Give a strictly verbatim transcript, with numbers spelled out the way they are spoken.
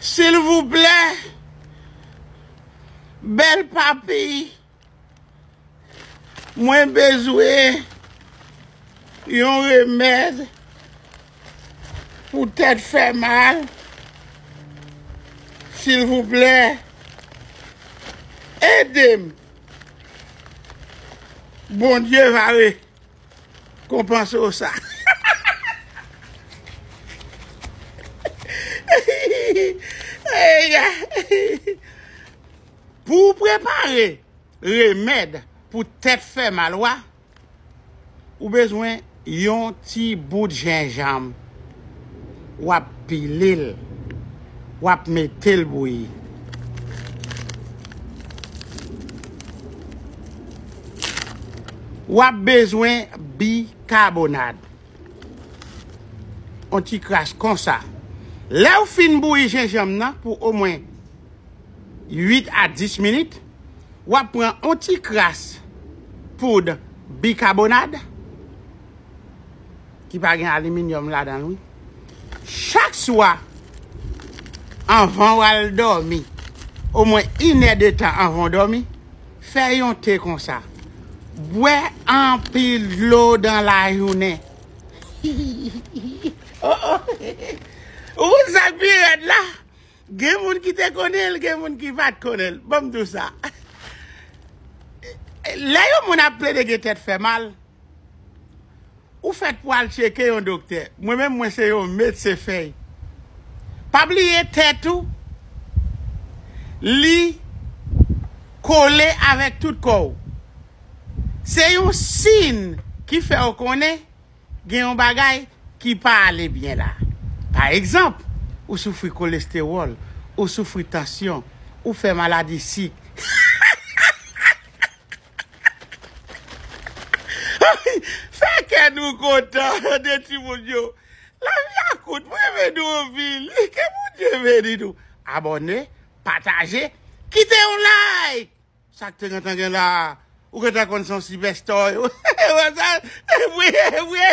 Silvouplè, bèl papi, mwen bezwen yon remèd pou tèt fè mal. Silvouplè, ede m. Bondye va rekonpanse w sa. Pou w prepare remèd pou tèt fè mal ou a, ou bezwen yon ti bout jenjanm. W ap pile l, w ap mete l bouyi. W ap bezwen bikabonad. On ti kras konsa. Lè w fin bouyi jenjanm nan pou omwen uit a dis minit, w ap pran on ti kras poud bikabonad ki pa gen aliminyòm ladan l, wi. Chak swa, anvan w al dòmi, omwen inèdetan anvan w dòmi, fè yon te konsa. Bwè anpil dlo dan lajounen. Oh, oh. Ou konn sa k pi rèd la? Gen moun ki te konnen l, gen moun ki pa t konnen l. Ban m di w sa. Lè yon moun ap plede gen tèt fè mal, ou fèt pou al tcheke yon doktè. Mwen menm, mwen se yon medsen fèy. Pa bliye tèt ou, li kole avèk tout kò w. Se yon siy ki fè w konnen gen yon bagay ki pa ale byen la. Pa egzanp, ou soufri kolestewòl, ou soufri tansyon, ou fè maladi sik. Fè kè nou kontan de timoun yo. Lavi a kout, mwen renmen nou anpil. Ke Bondye beni nou. Abòne, pataje, kite yon like. Sa k te gentan gen la a? Ou gentan konn se yon sipèsta yo. Wè sa? Wi, wi.